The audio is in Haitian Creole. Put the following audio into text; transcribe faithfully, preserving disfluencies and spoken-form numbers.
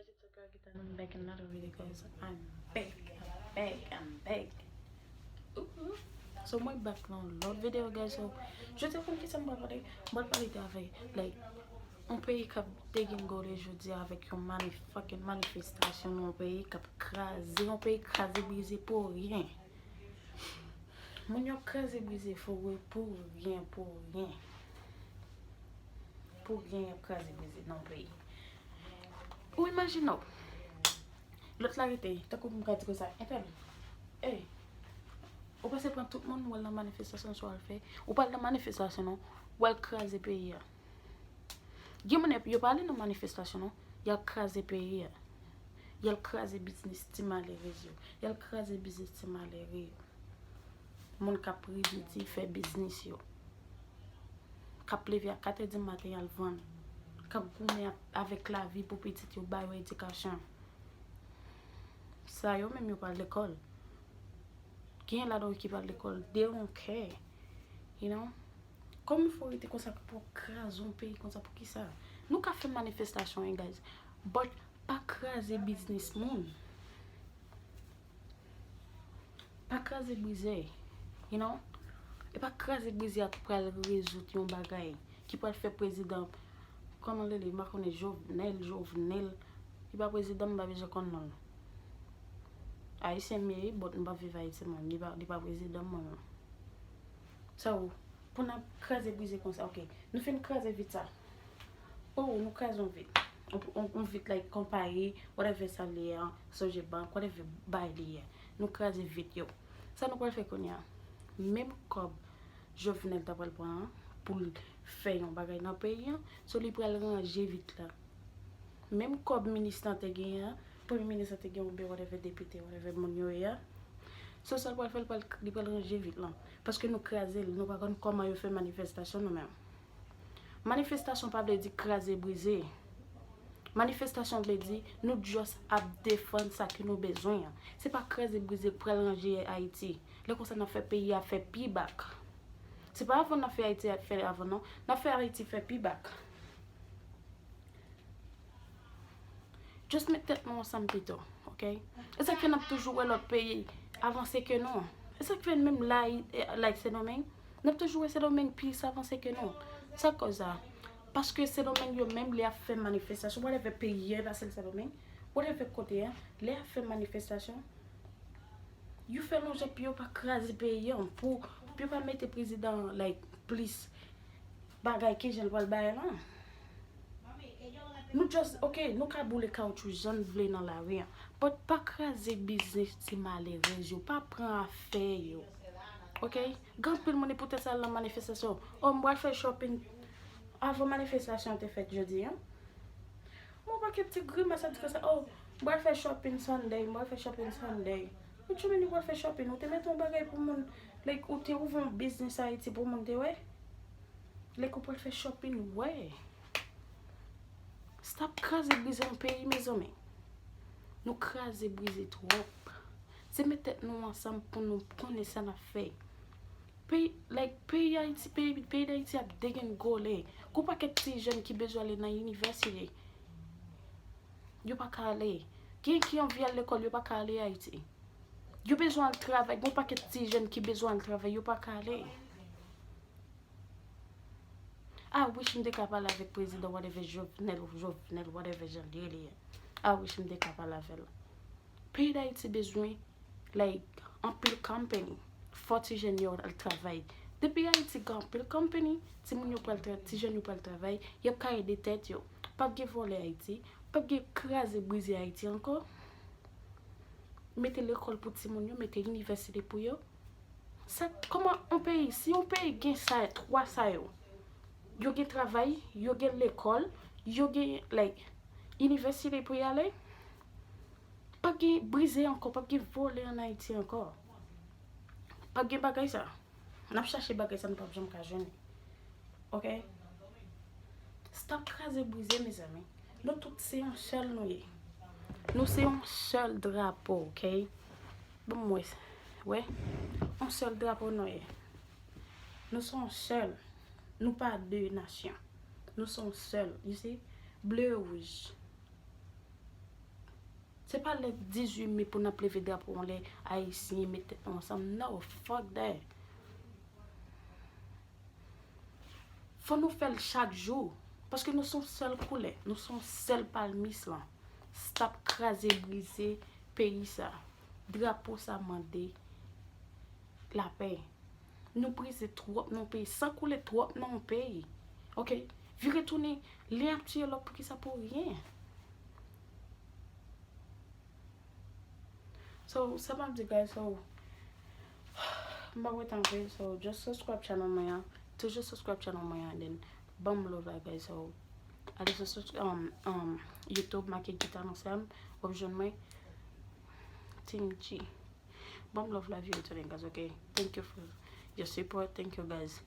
It's your girl Gita, and I'm back in another video, guys. I'm back, I'm back, I'm back. Ooh. So mwen back nan lòt videyo, guys. So jodi a, konn kisa m pral pale? M pral pale de avèk, like, yon peyi k ap degingole jodi a avèk yon mani-, fucking manifestasyon nan yon peyi k ap kraze, yon peyi kraze brize pou ryen. Moun yo kraze brize foure pou ryen, pou ryen. Pou ryen y ap kraze brize nan yon peyi. Ou imajine w. Lòt la rete, tankou m ka di konsa, entèl. Ey, ou panse pran tout moun, w al nan manifestasyon sa w al fè? Ou pa al nan manifestasyon non, w al kraze peyi a. Gen moun yo pa ale nan manifestasyon non, y al kraze peyi a. Y al kraze biznis ti malerèz yo. Y al kraze biznis ti malere yo. Moun k ap riditi fè biznis yo. K ap leve a kat è di maten y al vann. K ap goumen ap, avèk lavi pou pitit yo, ba yo edikasyon. Sa yo menm yo pral lekòl. Gen ladan yo ki pral lekòl, they don't care. You know? Kòman fò rete konsa pou kraze yon peyi konsa, poukisa? Nou ka fè manifestasyon, wi, guys. But pa kraze biznis moun. Pa kraze brize, you know? E pa kraze brize a k pral rezoud yon bagay, ki pral fè prezidan, kòman l rele, m pa konnen, Jovenel, Jovenel, li pa prezidan, m pa bezwen konn non l. Ayisyen m ye, but m pa viv Ayiti mwen, li pa, li pa prezidan mwen non. So, pou n ap kraze brize konsa, ok, nou fin kraze vit sa. Oh, nou kraze yon vit. Yon, yon, yon vit, like, konpayi, whatever sa li ye a, Sogebank, whatever bay li ye. Nou kraze vit yo. Sa nou pral fè kounye a? Menm kòb Jovenel ta pral pran an pou l fè yon bagay nan peyi an, so li pral ranje vit la. Menm kòb minis lan te genyen an, premye minis lan te gen oubyen whatever depite, whatever moun yo ye a. So sa l pral fè, l pral, li pral ranje vit lan. Paske nou kraze l, nou pa konn kòman yo fè manifestasyon nou menm. Manifestasyon pa vle di kraze brize. Manifestasyon vle di nou just ap defann sa ke nou bezwen an. Se pa kraze brize k pral ranje Ayiti. Lè konsa n ap fè peyi a fè pi bak. Se pa avan n ap fè Ayiti fè avan non. N ap fè Ayiti fè pi bak. Just met tèt nou ansanm pito, ok? E sa k fè n ap toujou wè lòt peyi avanse ke nou. E sa k fè menm la, like, Sendomeng, n ap toujou wè Sendomeng plis avanse ke nou. Sa k kòz sa? Paske Sendomeng yo menm lè y ap fè manifestasyon, whatever peyi a, e pa sèl Sendomeng, whatever kote a, lè y ap fè manifestasyon, yo fè lonje pou yo pa kraze peyi an, pou, pou yo pa mete prezidan, like, plis bagay ke jan l pral bay lan. Nou just, ok, nou ka boule kawotchou jan n vle nan lari an. But pa kraze biznis ti malerèz yo, pa pran afè yo. Ok? Gen anpil moun, e poutèt sa al nan manifestasyon. Oh, m pral fè shopping. Avan manifestasyon an te fèt jodi an, yon pakèt ti grimas ap di konsa, oh, m pral fè shopping Sunday, m pral fè shopping Sunday. What you mean ou pral fè shopping? Ou te mete yon bagay pou moun, like, ou te ouvri yon biznis Ayiti pou moun te wè? Like, ou pral fè shopping, wè. Stop kraze brize yon peyi, mezanmi. Nou kraze brize twòp. Se met tèt nou ansanm pou nou konnen sa n ap fè. Peyi, like, peyi Ayiti, peyi, peyi Dayiti ap degengole. Gon pakèt ti jèn ki bezwen ale nan inivèsite, yo pa ka ale. Gen ki anvi al lekòl, yo pa ka ale Ayiti. Yo bezwen al travay, gon pakèt ti jèn ki bezwen al travay, yo pa ka ale. I wish m te ka pale avèk prezidan whatever Jovenel, Jovenel, whatever jan li rele a. I wish m te ka pale avè l. Peyi Dayiti bezwen, like, anpil company. Fò ti jèn yo al travay. Depi Ayiti gen anpil company, timoun yo pral tra-, ti jèn yo pral travay, y ap ka ede tèt yo. P ap gen vòlè Ayiti, p ap gen kraze brize Ayiti ankò. Mete lekòl pou timoun yo, mete inivèsite pou yo. Sa, kòman yon peyi, si yon peyi gen sa, twa sa yo, yo gen travay, yo gen lekòl, yo gen, like, inivèsite pou y ale, p ap gen brize ankò, p ap gen vòlè ann Ayiti ankò. P ap gen bagay sa. N ap chache bagay sa, nou p ap janm ka jwenn li. Ok? Stop kraze brize, mezanmi. Nou tout se yon sèl nou ye. Nou se yon sèl drapo, ok? Bon, mwen, wè, yon sèl drapo nou ye. Nou se yon sèl. Nou pa de nasyon. Nou se yon sèl, you see? Ble, wouj. Se pa lè dizuit me pou n ap leve drapo anlè, Ayisyen met tèt nou ansanm. No, fuck that. Fò nou fè l chak jou. Paske nou se yon sèl koulè. Nou se yon sèl palmis lan. Stop kraze brize peyi sa. Drapo sa mande lapè. Nou brize twòp nan yon peyi. San koule twòp nan yon peyi. Ok? Vire tounen, li ap tiye lòt poukisa pou ryen. So, sa m ap di, guys, so, m ap ret anpil, so, just subscribe channel mwen an. Toujou subscribe channel mwen an, then, ban m love la, guys, so, ale sou, sou, um, um, YouTube, make Gita nan sèm, w ap jwenn mwen, Team G. Ban m love la, vye retounen, guys, ok? Thank you for your support, thank you, guys.